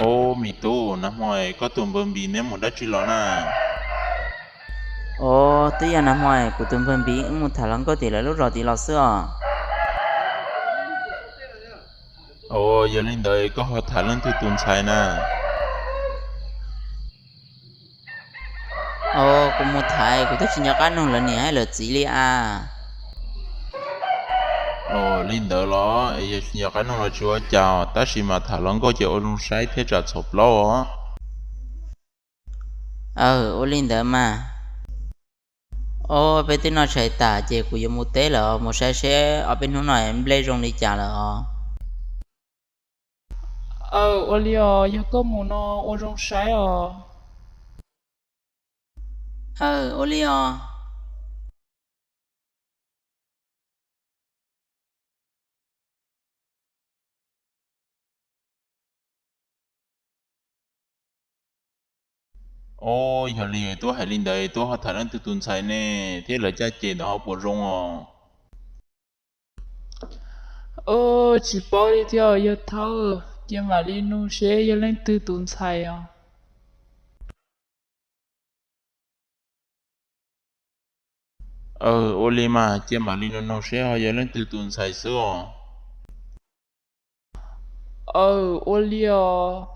Au, me tub, nag hmo koj tus npawg Npis neb mus dab tsi los na? Os, twb yog nag hmo kuv tus npawg Npis wb mus tham hluas nkauj tim lawv lub zos tim los xwb os. Os, yog li ntawd koj ho tham leej twg tus ntxhais na? Os, kuv mus tham kuv twb tsis nco qab nug lawv niam thiab lawv txiv li as. Os, li ntawd los yog tsis nco qab nug los tsis ua cas, tab sis mas tham hluas nkauj ces ua zoo saib thiab tsam txhaum plaub os. Aw, ua li ntawd mas. Os, peb twb noj tshais tas ces kuv yuav mus teb lawm, mus saib seb ob peb hnub no nplej zoo li cas lawm os. Aw, ua li os, yog koj mus no ua zoo saib os. Aw, ua li os. Os, yog li tub hais li ntawd, tub ho tham leej twg tus ntxhais ne, thiab lawv caj ces ntawd ho puas zoo os? Os, tsis paub li thiab, yog thawj cia mam li nug seb yog leej twg tus ntxhais os. Aw, ua li mas cia mam li nug nug seb ho yog leej twg tus ntxhais xwb os. Aw, ua li os.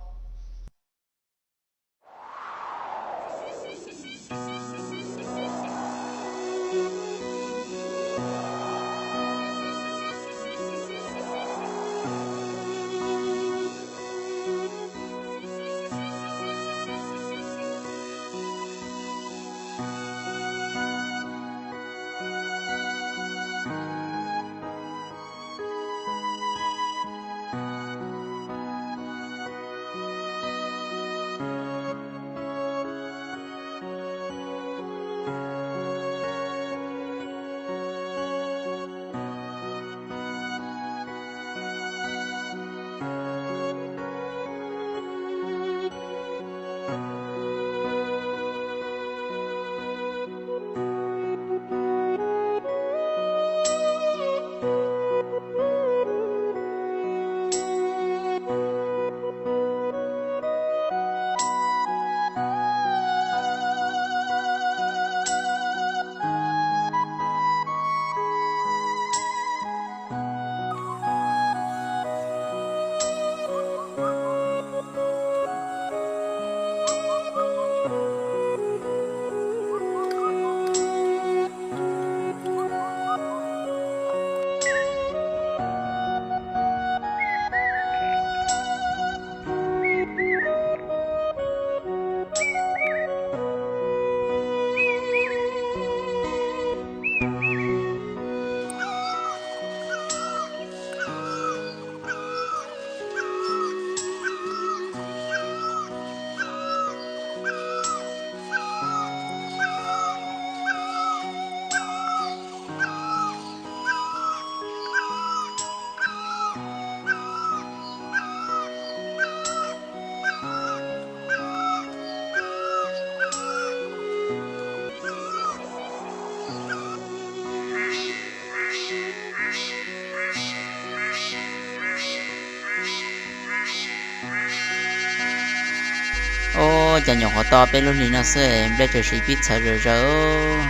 Ua cas nyuam qhuav tau peb lub hlis no xwb nplej tseem siv pib txhawv zom zaws,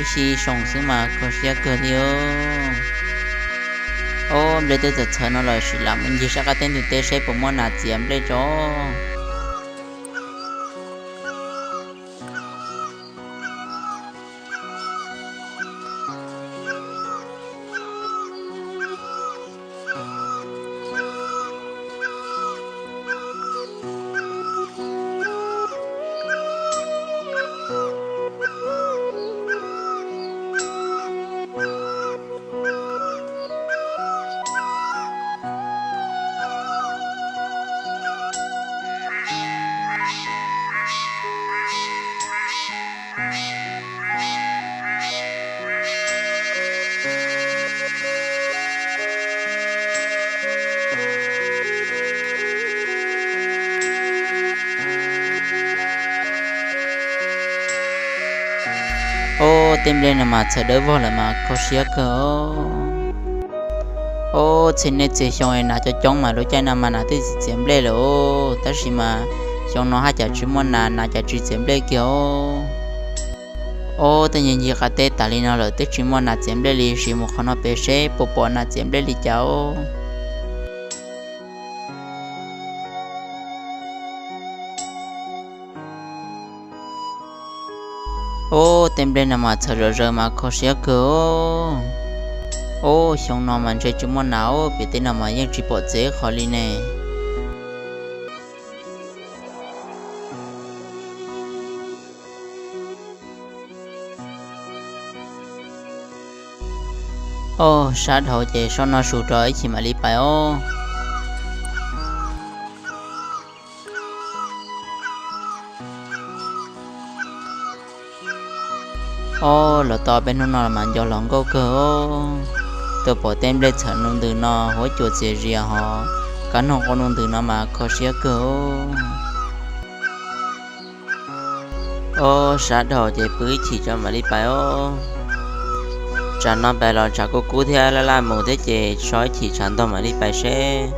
ib sij soo xwb mas kho siab kawg li. Ua nplej twb txawm txhawv no lawm, sim lam mus ncig sab qab teb ntug teb saib puas muaj nas txiav nplej tso. Ua tej nplej no mas txhawv dawb vog lawm mas kho siab kawg. Ob txhia niaj txhia xyoo es nas coob coob mas lub caij no mas nas twb txiav nplej lawm os, tab sis mas xyoo no haj cas tsis muaj nas, nas cas tsis txiav nplej kiag os. Ob, tej ncig ncig qab teb tas li no lawm twb tsis muaj nas txiav nplej li, sim mus qhov no pem seb puas pom nas txiav nplej li cas os. Ob, tej nplej no mas txhawm zom zaws mas kho siab kawg os. Ob, xyoo no mas ntshe tsis muaj nas os, pem tej no mas yeej tsis pom txiav qhov li ne. Ob, sab dhau ces soj no su rau ib chim mam li pais os. Ob, los tau peb hnub no mas nco hluas nkauj kawg os. Tuaj pom tej nplej txhawm nus ntws no huab cua txias zias hos, kab noog quaj nus ntws no mas kho siab kawg os. Ob, sab dhau ces pw ib chim tso mam li pais os. Tsam no pais los tshav kub kub thiab laj laj mus thiab ces so ib chim tshav ntog mam li pais seb.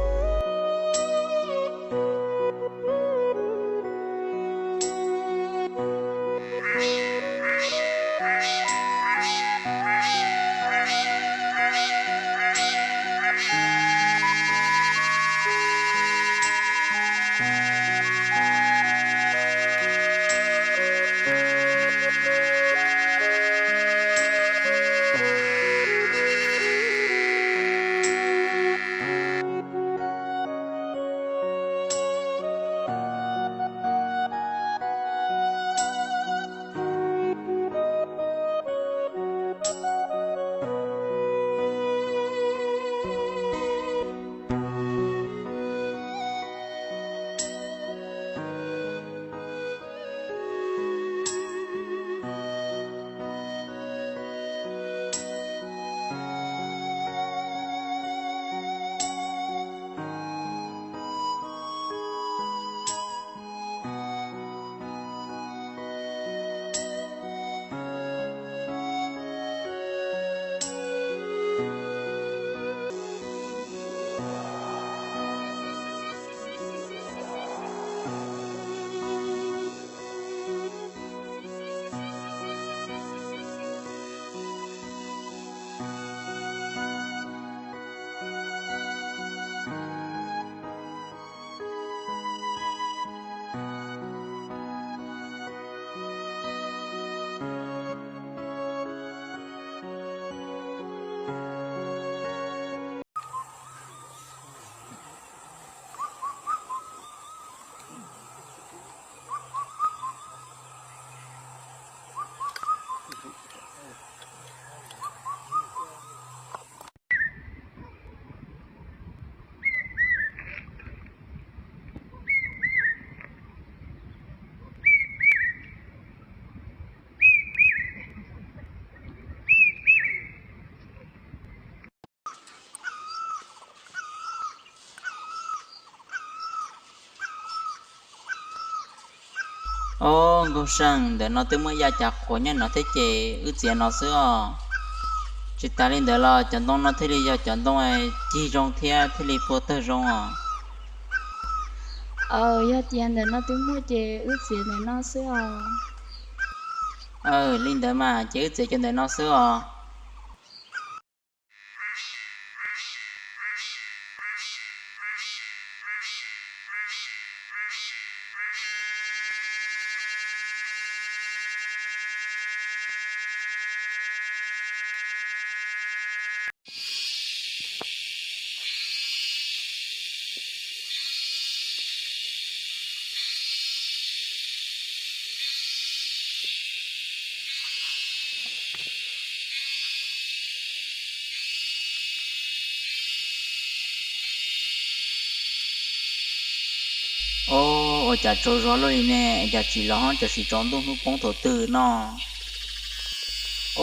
Ob, Nkauj Seej, ntawm no twb muaj yaj cas qhuas nyob no thiab ces wb txiav no xwb os. Tsis tas li ntawd los cov ntoo no thiaj li yog cov ntoo cig zoo thiab thiaj li puag tawg zoo os. Aw, yog tias ntawm no twb muaj ces wb txiav ntawm no xwb os. Aw, li ntawd mas ces wb txiav cov ntawm no xwb os. Ob, ua cas tsaug zog luaj li ne, cas tsis los ho tseem tsaus ntuj hnub poob thaum twg no.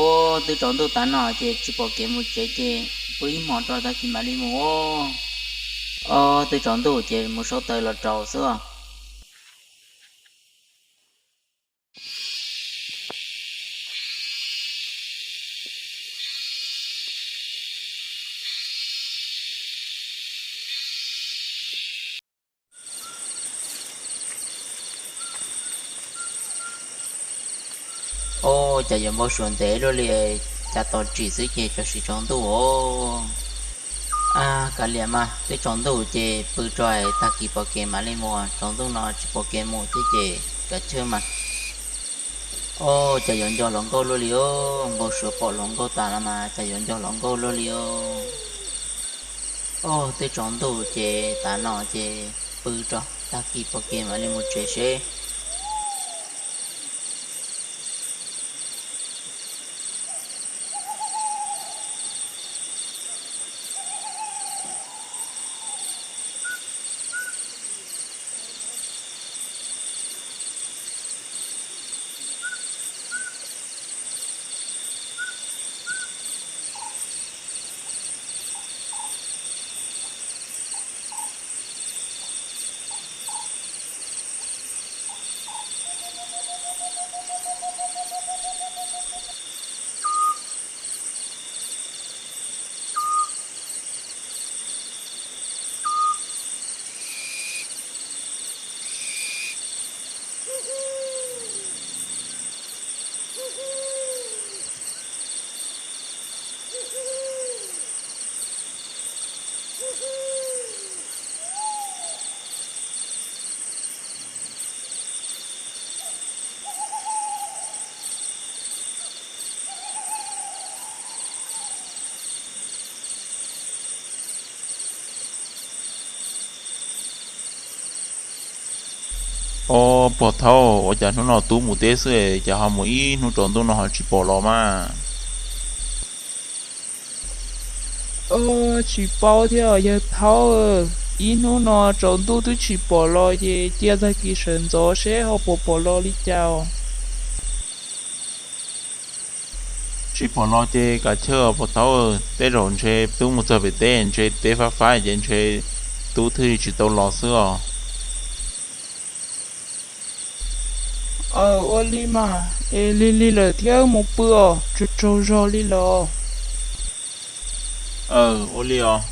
Ob, twb tsaus ntuj tas no ces tsis pom kev mus tsev ces pw ib hmos rau tag kis mam li mus. Ob, twb tsaus ntuj ces mus sau taws los rau xwb os. Ob, cas yuav npau suav ntev luaj li, cas tos tsim xwb ces tam sim tsaus ntuj os. Kav liam mas, twb tsaus ntuj ces pw tso, tag kis pom kev mam li mus, tsaus ntuj no tsis pom kev mus thiab ces kav chawj mas. Ob, cas yuav nco hluas nkauj luaj li os, npau suav pom hluas nkauj tas los mas cas yuav nco hluas nkauj luaj li os. Ob, twb tsaus ntuj ces tav no ces pw tso, tag kis pom kev mam li mus tsev seb. Ob, pog Thaub, ua cas hnub no tub mus teb xwb es cas ho mus ib hnub tsaus ntuj no ho tsis pom los mas? Ob, tsis paub thiab yawg Thaub, ib hnub no tsaus ntuj twb tsis pom los ces cia tag kis sawv ntxov seb ho puas pom los li cas. Tsis pom los ces kav chawj pog Thaub, tej zaum ntshe tub mus txog pem teb ntshe teb fab fab ces ntshe tub thiaj li tsis tau los xwb os. Aw, ua li mas, es lig lig lawm thiab mus pw os, tsaug tsaug zog li lawm. Aw, ua li os.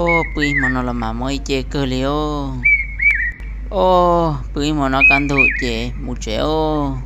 Ob, pw ib hmo no los mas mob ib ce kawg li os. Ob, pw ib hmo no kaj ntug ces mus tsev os.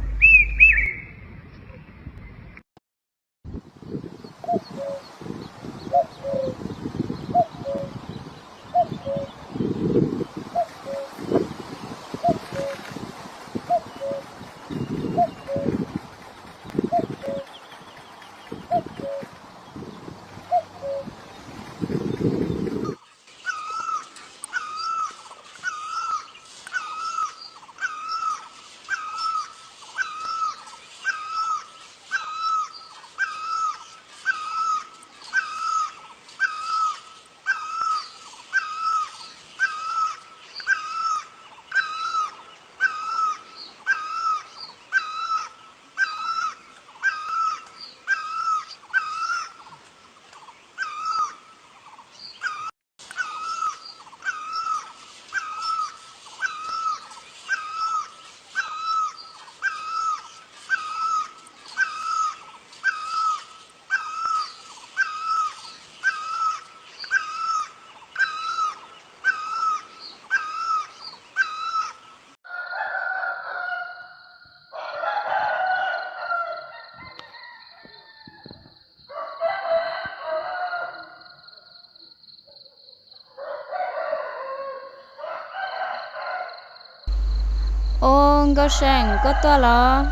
Nkauj Seem, koj tuaj los?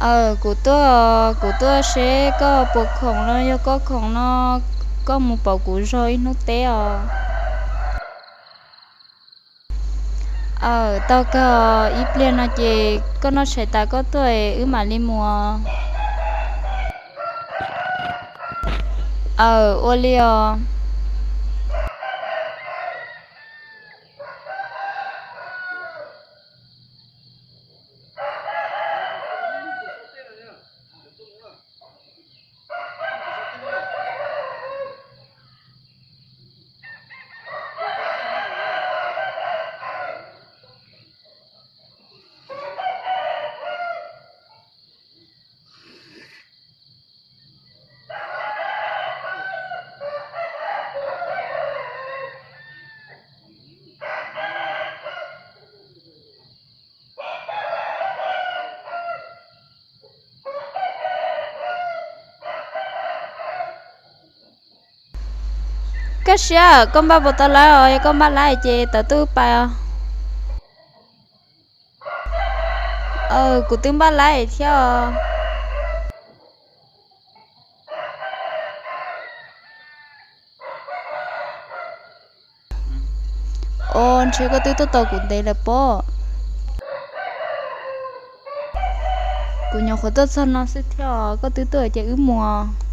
Aw, kuv tuaj, kuv tuaj seb koj puas khoom no, yog koj khoom no koj mus pauv kuv zog ib hnub teb os. Aw, tau kawg, ib pliag no ces koj noj tshais tas koj tuaj wb mam li mus. Aw, ua li os. Koj siab, koj npaj puas tau lawv os? Yog koj npaj lawv ces tawm tuaj wb pais os. Aw, kuv twb npaj lawv thiab os. Os, ntshe koj twb tuaj tau kuv ntev lawm pob. Kuv nyuam qhuav tuaj txog no xwb thiab os, koj twb tuaj ces wb mus.